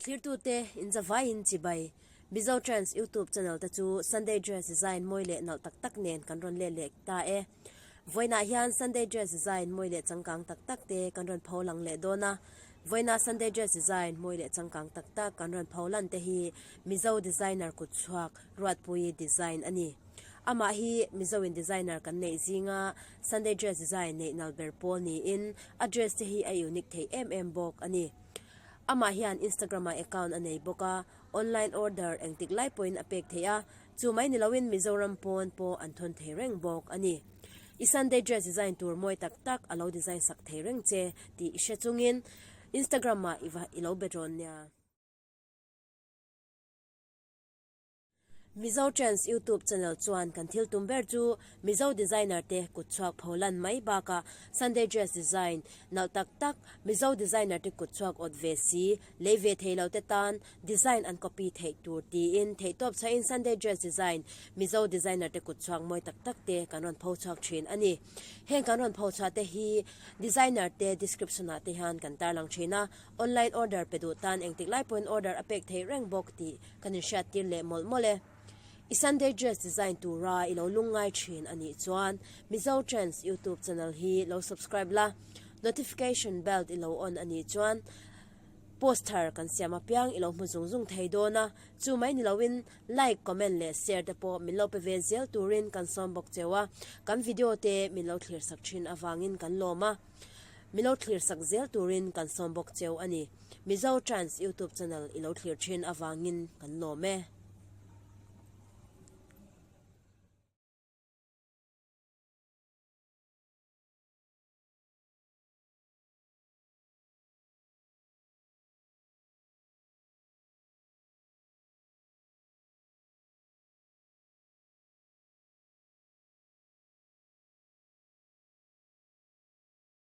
Thlirtute inzavaiin chibai. Mizo Trends YouTube channel te chu Sunday Dress design mawi leh nalh tak tak nen kan rawn let leh ta e. Vawiinah hian Sunday Dress design mawi leh changkang tak tak te kan rawn pho lang leh dawn a. Vawiina Sunday Dress design mawi leh changkang tak tak kan rawn pho lan te hi Mizo designer kutchhuak Ruatpuii design a ni. Amah hi Mizoin designer kan neih zinga Sunday Dress design neih nal ber pawl niin a dress te hi a unique thei em em bawk a ni. Amah hian Instagram-ah account a nei bawk a, online order engtik lai pawhin a pek theih a, chu mai ni loin Mizoram pawn pawh an thawn thei reng bawk a ni. I Sunday dress design tur mawi tak tak a lo design sak thei reng che tih i hre chungin Instagram-ah i va i lo be rawn nia. Mizo Trends YouTube channel chuan kan thil tum ber chu Mizo designer te kut chhuak pho lan mai bakah Sunday dress design nalh tak tak Mizo designer te kut chhuak awt ve si lei ve thei lo te tan design an copy theih tur tiin theihtawp chhain Sunday dress design Mizo designer te kut chhuak mawi tak tak te kan rawn pho chhuak thin a ni. Heng kan rawn pho chhuah te hi designer te description ah te hian kan tarlang thin a, online order pe duh tan engtik lai pawhin order a pek theih reng bawk tih Kan inhriattir leh mawlh mawlh e. I Sunday dress design tura i lo lungngai thin a nih chuan Mizo Trends YouTube channel hi lo subscribe la, notification bell i lo on a nih chuan post thar kan siam apiang i lo hmu zung zung thei dawn a, chu mai ni loin like, comment leh share te pawh min lo pe ve zel turin kan sawm bawk cheu a, kan video te min lo thlir sak thin avangin kan lawm a, min lo thlir sak zel turin kan sawm bawk cheu a ni. Mizo Trans YouTube channel i lo thlir thin avangin kan lawm e.